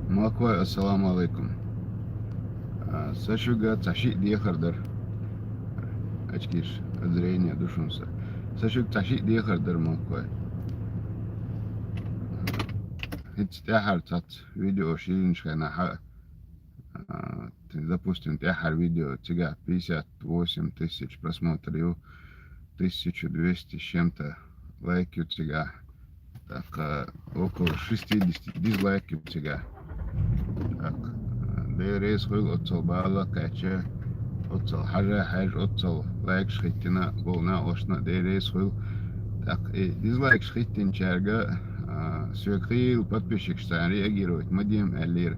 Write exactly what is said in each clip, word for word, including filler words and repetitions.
Малкой, ассаламу алейкум. А, са шуьга цхьа шиъ дехар дар. Очкиш, зрение ду шун са. Са шуьга цхьа шиъ дехар дар, Малкой. ХӀинца тӀаьхьара цхьацца видео шийринчу хенахь, а, допустим, тӀаьхьара видео цигахь пятьдесят восемь тысяч просмотр ю, тысяча двести с чем-то лайк ю цигахь. ТӀаккха около шестидесяти дизлайк ю цигахь. ТӀаккха, а, Дела реза хуьлу оццал бала кхаьчча, оццал хьажа хьаьжа, оццал лайкаш хӀиттина болу накъосташна а Дела реза хуьлу. ТӀаккха и дизлайкаш хӀиттинчаьрга, а, соьга хийла подписчикаш царна реагировать ма де-м аьллера.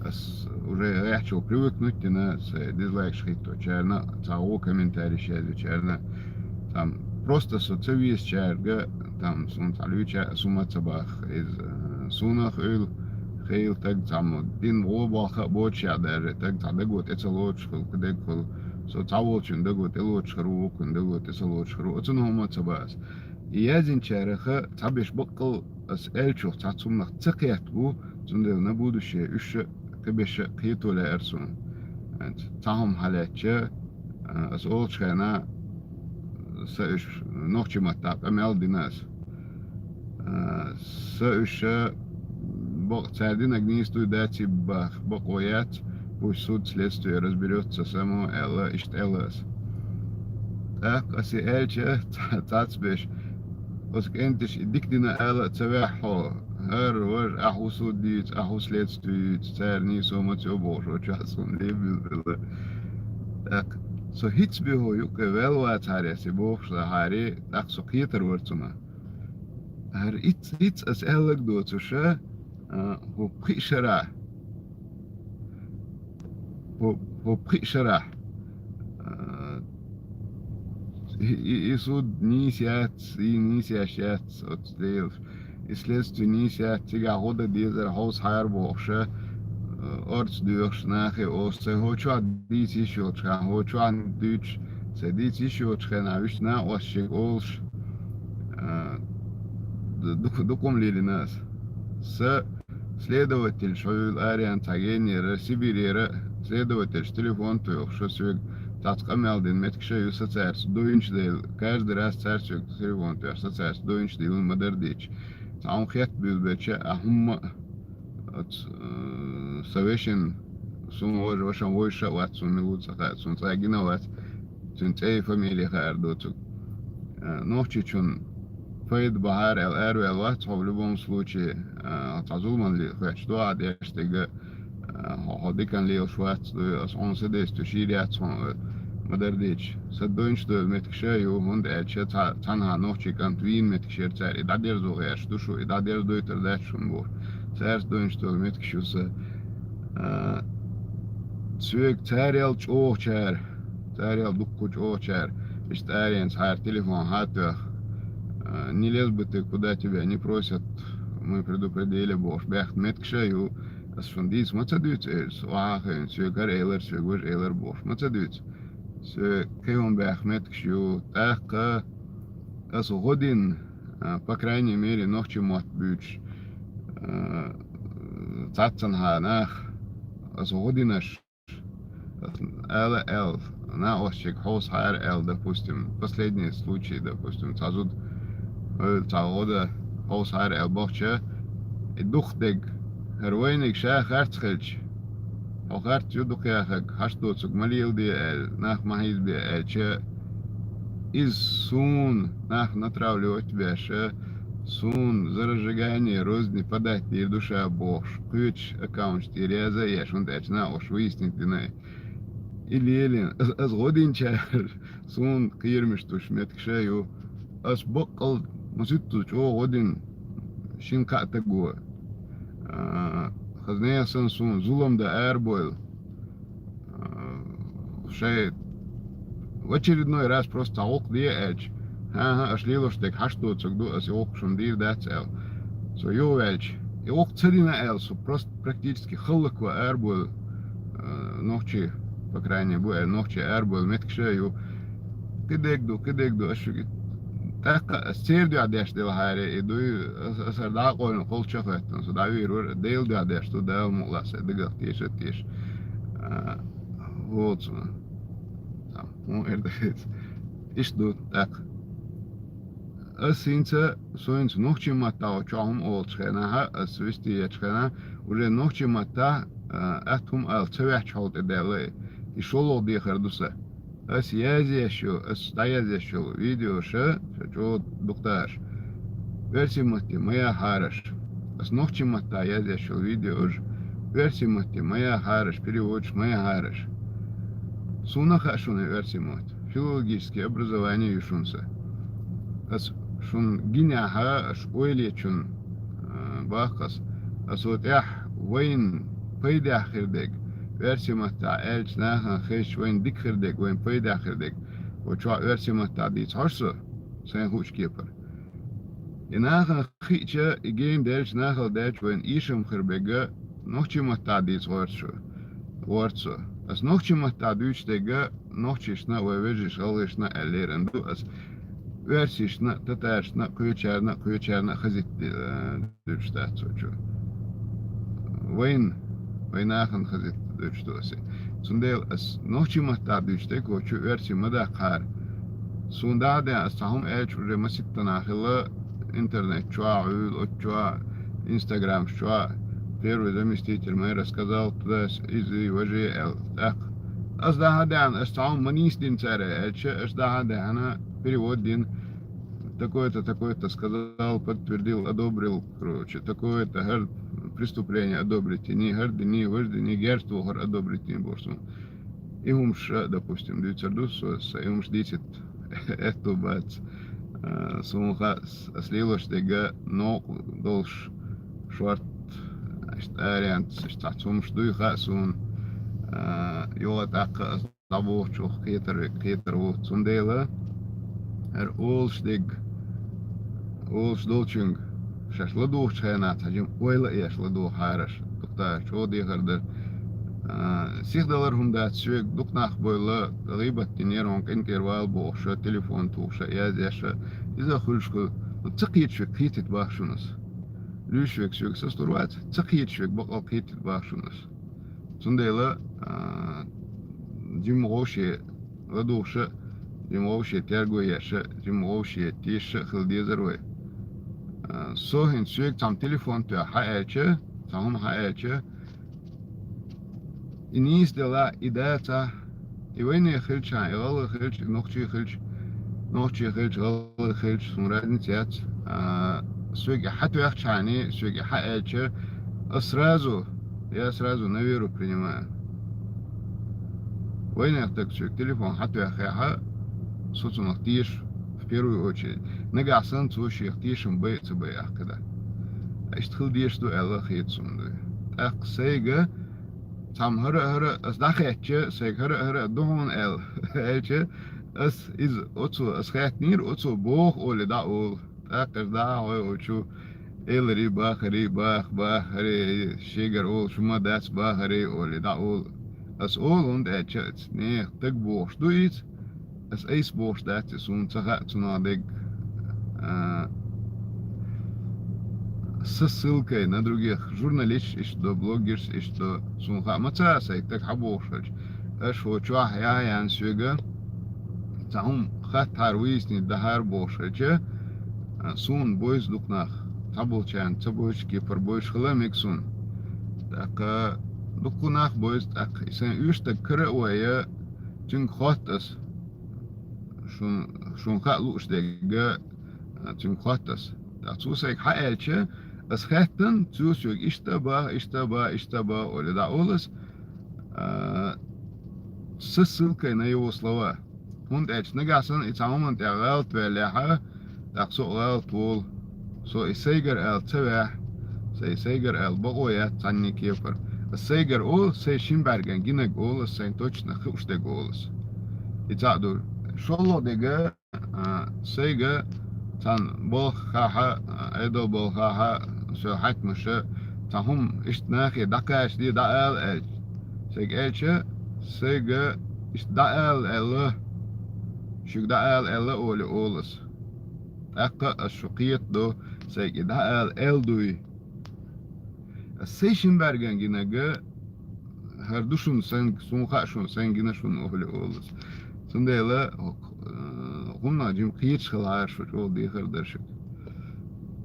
Ас уже гӀехьчул привыкнуть дина, сайн дизлайкаш хӀитточарна, цхьа вон комментарий язйичарна. Там просто со ца везачаьрга, там суна цхьа луьйча, ас хӀума ца боху иза, э, суна а хуьлу, хийла стаг цхьаммо дина вон болх а боцуш а даже, стаг цхьа даго тӀе ца лоцуш хуьлу, кхин дерг хуьлу. Со цхьаволчун даго тӀе лоцуш хир ву, вукхун даго тӀе ца лоцуш хир ву. Оцунна хӀума ца боху ас. И язйинчарех цхьаберш баккъал ас аьллачух цхьацца хӀуманах ца кхетта бу, цундела на будущее уьш а кхиберш а кхето лаьара суна. Цхьа хӀума хьалаьцча, а, ас олучу хенахь, сан уьш нохчийн маттахь къамел дина ас. А, сан уьш, а, бакъ-, цара динарг нийса дуй, даций боху бакъо яц, пусть суд, следствие разберётся само, аьлла, иштта аьлла ас. ТӀаккха ас и аьлча, ца-, цхьацца берш: «Оцу кӀенташа и дика дина ала а ца ваьхьа хьо, хӀара, важа, ахь хӀу суд юьйцу, ахь хӀу следствие юьйцу, цара нийсо ма ца йо», — бохуш, оцу чохь суна лебилбелла. ТӀаккха со хӀинца бен хӀо юккъе ваьлла вацахьара, ас и бохуш лахьара, тӀаккха со кхетар вара цунах. ХӀара итт-, итт ас аьлларг доцуша, а, хӀу пхи шарахь, хӀу, хӀу пхи шарахь, а, и, и, и суд нийса яц, и нийса еш яц оцу Делаша. И следствие нийса яц, цигахь гӀо дан дезара хьовсахьара бохуша, а, орца доьхуш нахе олуш, сайн хӀо чохь дийца йиш йолчу хана, хӀо чохь дуьйцуш, сайн дийца йиш йолчу хенахь вуьш накъосташка олуш, а, ду-, ду-, дукха хӀума лелийна ас. Сан следовательш хьо юьйла аренца цхьа генера, Сибирера, следовательш телефон тоьхуш соьга, цхьацца къамел дина меттигаш а ю, сан цаьрца дуйнаш дела, каждый раз цаьрца соьга телефон тоьхуш, сан цаьрца дуйнаш дилла ма-дарра дийцича. Цхьа хӀума хетта буьйлабелча, а хӀумма а, оцу, э, сан вешин, суна вожа ваша вовзаш а вац, суна мила ву ца хаьа, суна цкъа а гина а вац, цуьнан цӀе а, фамилия а хаар доцург. Э, нохчичунна пайда бахьара аьлла араваьлла вац хьо в любом случае, э, цхьа зуламан ле-, хоьттуш ду ахь деш дерг а, э, хьо, хьо диканна лелаш вац, дуй, ас хьуна садействуьйш йийр яц хьуна, э, ма-дарра дийцича. Сан дуйнаш дойла меттигаш а ю, хӀунда аьлча цхьа-, цхьанхьа нохчийн кӀант вийна меттигаш яра цара, и дӀадерзо гӀерташ ду шу, и дӀадерзадойтур дац шуна бохуш. Цаьрца дуйнаш дойла меттигаш ю сан. А, соьга царел чӀогӀачара, царел дуккха чӀогӀачара, иштта аренца хьара телефон хьа а тоьхна, а, не лезут бы ты, куда тебя не просят, мы предупредили бохуш, баьхна меттигаш а ю, ас шуна дийца ма ца дуьйцу, элира, со охьа а хиъна, соьга хӀара элира, соьга важа элира бохуш ма ца дуьйцу. Соьга кхин хӀума баьхна меттигаш ю, тӀаккха аса гӀо дина, а, по крайней мере, нохчийн мотт буьйцуш, а, цхьаццанхьа нах, аса гӀо динарш, аса ала а аьлла, накъосташка хьовсахьара аьлла, допустим, последний случай, допустим, цхьа зуда, ойла, цхьа гӀо дан хьовсахьара аьлла бохуча, и дукха дерг, хӀара вайниг ша харц хилча, хьо харц ю дукха яхарг, хьашт доцург ма леладе аьлла, нах ма хьийзабе аьлча, иза суна нах натравливать беш а, суна за разжигание розни подать дийр ду ша бохуш, кхечу аккаунташ тӀера яза а еш, хӀунда аьлча накъосташа выяснить дина и лелийна. Ас, ас гӀо динчара суна кхерамаш туш меттигаш а ю. Ас баккъал маситтаза чӀогӀа гӀо дина шина-кхаа стаг ву. А, хаза нехан санна суна зулам дан арабойла. А, шайн в очередной раз просто цхьа гӀуллакх де аьлча, хӀан-хӀа, аша лелош дерг хьашт доцург ду, аса и гӀуллакх шуна дийр дац аьлла. Со юхаваьлча, и гӀуллакх ца дина аьлла, со просто практически хӀаллакван арабойла, а, нохчий, по крайней мере, бу аьлла, нохчий арабойла меттигаш а ю. Кхидерг ду, кхидерг ду, ас шуьга ТӀаккха ас церан дуьхьа деш делахьара, и дуй, ас, ас хӀара дӀа а къовлина, кхолча а хӀоьттина, со дӀавийр вара, Делан дуьхьа деш ду, Дала мукъалахь, сайн дагах теша а теша. А, воцу. Там, хӀун эр дац. Иштта ду, тӀаккха. Ас хӀинца, со хӀинца нохчийн маттахь чохь хӀума олучу хенахь, ас вести ечу хенахь, уже нохчийн маттахь, а, атта хӀума ала ца ваьхьча хьол тӀе даьлла и. И шолгӀа дехар ду сан. Ас язъеш йолу, ас дӀаязъеш йолу видеоша, ша чӀогӀа дукха дахарш. Оьрсийн матте ма яхьараш. Ас нохчийн маттахь язъеш йолу видеош, оьрсийн матте ма яхьараш, переводаш ма яхьараш. Суна хаьа шуна и оьрсийн мотт. Филологическое образование ю шуна сан. Ас шуна гинехьа, аш ойлечун, а, баккхас. Ас тӀехь вайн пайдехь хир дерг, оьрсийн маттахь аьлча нахана хезча вайн дика хир дерг, вайн пайдехь хир дерг. Вай чохь оьрсийн маттахь дийца хьожу со, сайн хуучу кепара. И нахана хиъча, и гена даьлча, нахала даьлча вайн эшам хир берг, нохчийн маттахь дийца гӀорта шу, гӀорта со. Ас нохчийн маттахь дуьйцуш дерг, нохчашна а, вай вежаршна, гӀалгӀашна а аьлла лерина ду ас. Оьрсашна а, татаршна а, кхечарна а, кхечарна а хазитта, э, дуьйцуш дац цо чу. Вайн, вайн нахана хазитта дуьйцуш ду аса. Цундела ас нохчийн маттахь дуьйцуш дерг кхочу оьрсийн ма даккхара. Суна дӀа а деана, ас цхьа хӀума аьлча, уже маситтанахь хилла интернет чохь, Ӏуьйла оцу чохь, Instagram чохь, первый заместитель мэра сказал туда, иза, важа аьлла. ТӀаккха ас дӀа а деана, ас цхьа хӀума ма нийса дина цара аьлча, ас дӀа а деана, перевод дина. Такой-то, такой-то сказал, подтвердил, одобрил, короче, такое-то, хӀара преступление одобрить йиний, хӀара диний, важа диний, герз тохар одобрить йиний бохуш суна. И хӀумаш, допустим, дуьйцур ду со, сан и хӀумаш дийцийта аьтту бац. А, суна хаьа, ас лелош дерг новкъа долуш шорта, иштта аренца, иштта цхьацца хӀумаш дуй хаьа суна. А, юха тӀаккха ас дӀабохучух кхетар ве-, кхетар ву. Цундела хӀара олуш дерг, олуш долчуьнга шаьш ладугӀучу хенахь цхьа жима ойла а еш ладугӀахьара аша. Дукха чӀогӀа дехар дара. А, сихдалар хӀума дац, соьга дукха нах бойла, гӀийбат динера, хьуна къинтӀера вала бохуша, телефон тухуша, язъеша. Иза хуьлуш хуьлу. Ну, ца кхеташ верг кхетийта боху шуна ас. Луьйш верг соьга сацалур вац, ца кхеташ верг бакъал кхетийта боху шуна ас. Цундела, а, жима вовше ладугӀуша, жима вовше терго еша, жима вовше тешаша а хила дезар вай. А, со хӀинца соьга цхьамма телефон тоьхна хьа аьлча, цхьа хӀума хьа аьлча, и нийса делахь, и дацахь, и вайнех хилчахьана, и гӀалгӀа хилча, и нохчий хилча, нохчий хилча, гӀалгӀа хилча, суна разница яц. А, соьга и хьа тоьхчахьана, соьга и хьа аьлча, ас сразу, я сразу на веру принимаю. Вайнех стаг соьга телефон хьа тоьххехьа, со цунах теша, в первую очередь. Нагахь санна цо шех тешам бай а ца бай а кхидӀа. Иштта хила дезаш ду аьлла хета суна дуй. ТӀаккха сайга цхьамма хӀара а, хӀара а, ас дӀахаьттича, сайга хӀара а, хӀара а ду хьуна аьлла, аьлча, ас иза оцо, ас хаьттинера оцо боху олий дӀа олу. ТӀаккха ас дӀа а хьой олчу, эларий бахарий, баха, бахарий, шегара олуш ма дац бахарий олий дӀа олу. Ас олу, хӀунда аьлча ас нехан стаг бохуш ду иза, ас айса бохуш дац и, суна ца хаьа цунах дерг, а, со ссылкой на других журналисташ иштта до, блогерш иштта до, суна хаьа ма ца а сайга стаг хьан бохуш хилча. Аша хӀо чохь яхьа ян соьга, цхьа хӀума хаттахьара выяснить дахьара бохуш хилча, а, суна бойза дукха нах, цхьаболчарна ца бойзучу кепара бойзуш хила а мега суна. ТӀаккха дуккха нах бойза, тӀаккха и сайн уьш стаг кара а вайя, цуьнга хотту ас. Шун, шун хаа лууш дерг, а, цуьнга хотту ас. Ткъа цо сайга хьан аьлча, ас хаьттина, цо соьга иштта а баха, иштта а баха, иштта а баха олий дӀа олу ас, а, со ссылкой на его слова. ХӀунда аьлча нагахь санна и цхьа хӀуманна тӀехь гӀалат ваьллехьа, тӀаккха со а гӀалат волу. Со и сайгара аьлла ца ваьхьа, сайн сайгара аьлла бакъо яц цхьанний кепара. Ас сайгара олу, сайн шин бӀаьрган гинарг олу, ас сайн точно хууш дерг олу ас. И цхьаъ ду. ШолгӀа дерг, а, сайга цхьана балхахьа, а, Ӏедал балхахьа, соьл хьаькамаша цхьа хӀума иштта нахе дӀакхачаде, дӀаала аьлча. Сайга аьлча, сайга иштта дӀаала аьлла, шуьга дӀаала аьлла олий олу ас. ТӀаккха ас шу кхетадо, сайга дӀаала аьлла дуй. Ас сайшин бӀарган гинага, хӀара ду шуна сан, суна хаьа шуна сан гина шуна охӀли олус. Цундела, э, гӀунна жим кхеташ хилахьара шу чӀогӀа дехар дара шуга.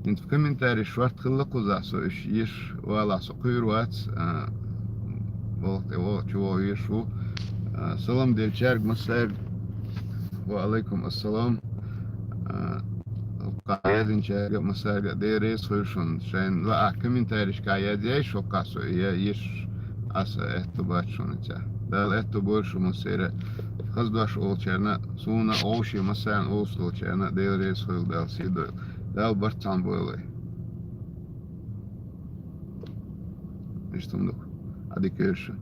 ХӀинца комментарий шорта хилла кхузахь со, уьш еш валахь со кхуьйр вац, а, валх тӀе вогӀу, чу вогӀу еш ву. А, салам делчаьрга массаьрга. Ва алайкум ассалам. А, язинчаьрга массаьрга Дела реза хуьлда шуна. Шайн ва а комментарийшка язъяй шо кхасо, я еш аса аьтту бац шуна ца. Дала аьтту бойла шу массера. Хаза дош олучарна, суна, овше массарна олуш долчарна, Дела реза хуьлда, Дала сий дойла. Дала барт цхьана бойла. Иштта ма ду. Ӏадика йойла шу.